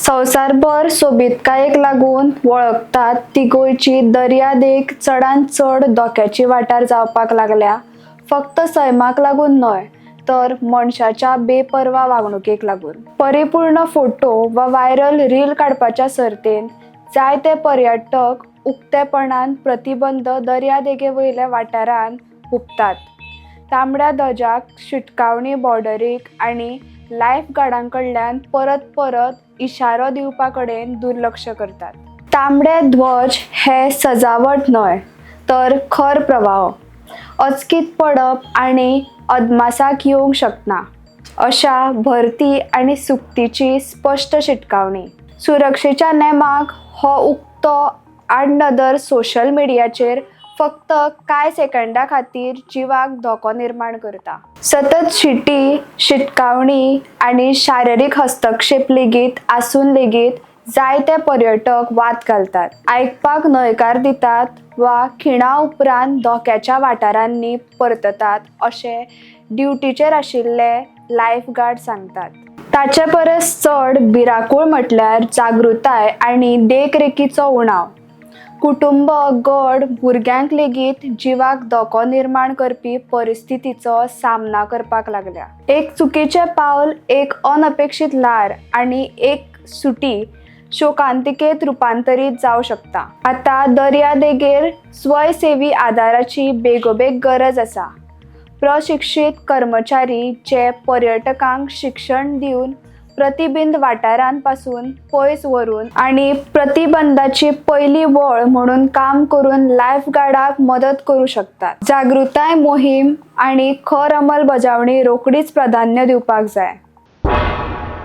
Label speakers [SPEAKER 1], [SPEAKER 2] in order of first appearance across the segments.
[SPEAKER 1] संवसारभर सोबीतकायेक लागून वळखतात ती गोंयची दर्यादेग चडांत चड धोक्याची वाठार जावपाक लागल्या, फक्त सैमाक लागून न्हय तर मनशाच्या बेपर्वा वागणुकेक लागून. परिपूर्ण फोटो वा व्हायरल रील काडपाच्या सर्तेन जायते पर्यटक उक्तेपणान प्रतिबंध दर्यादेगे वयल्या वाठारांत हुपतात, तांबड्या ध्वजाक, शिटकावणी बॉर्डरीक आनी लायफ गार्डां कडल्यान परत परत इशारो दिवपा कडेन दुर्लक्ष करतात. तांबडे ध्वज हे सजावट न्हय तर खर प्रवाह, अचकीत पडप आनी अदमासाक येवंक शकना अशा भरती आनी सुकतीची स्पश्ट शिटकावणी. सुरक्षेच्या नेमाक हो उक्तो आडनदर सोशल मिडियाचेर फक्त कांय सेकंडा खातीर जिवाक धोको निर्माण करता. सतत शिटी, शिटकावणी आनी शारिरीक हस्तक्षेप लेगीत आसून लेगीत जायते पर्यटक वाद घालतात, आयकपाक न्हयकार दितात वा खिणा उपरांत धोक्याच्या वाठारांनी परततात अशें ड्युटीचेर आशिल्ले लायफ गार्ड सांगतात. ताचे परस चड भिरांकूळ म्हटल्यार जागृताय आनी देखरेखीचो उणाव. कुटुंब, गड, भुरग्यांक लेगीत जिवाक धोको निर्माण करपी परिस्थितीचो सामना करपाक लागल्या. एक चुकीचें पावल, एक अनपेक्षीत ल्हार आनी एक सुटी शोकांतिकेत रुपांतरीत जावं शकता. आतां दर्यादेगेर स्वयंसेवी आदाराची बेगोबेग गरज आसा, प्रशिक्षीत कर्मचारी जे पर्यटकांक शिक्षण दिवन प्रतिबंध वाठारां पासून पयस व्हरून आनी प्रतिबंधाची पयली वळ म्हणून काम करून लायफ गार्डाक मदत करूं शकतात. जागृताय मोहीम आनी खर अंमलबजावणी रोखडीच प्राधान्य दिवपाक जाय.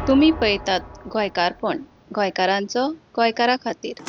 [SPEAKER 2] तुमी पळयतात गोंयकारपण, गोंयकारांचो गोंयकारा खातीर.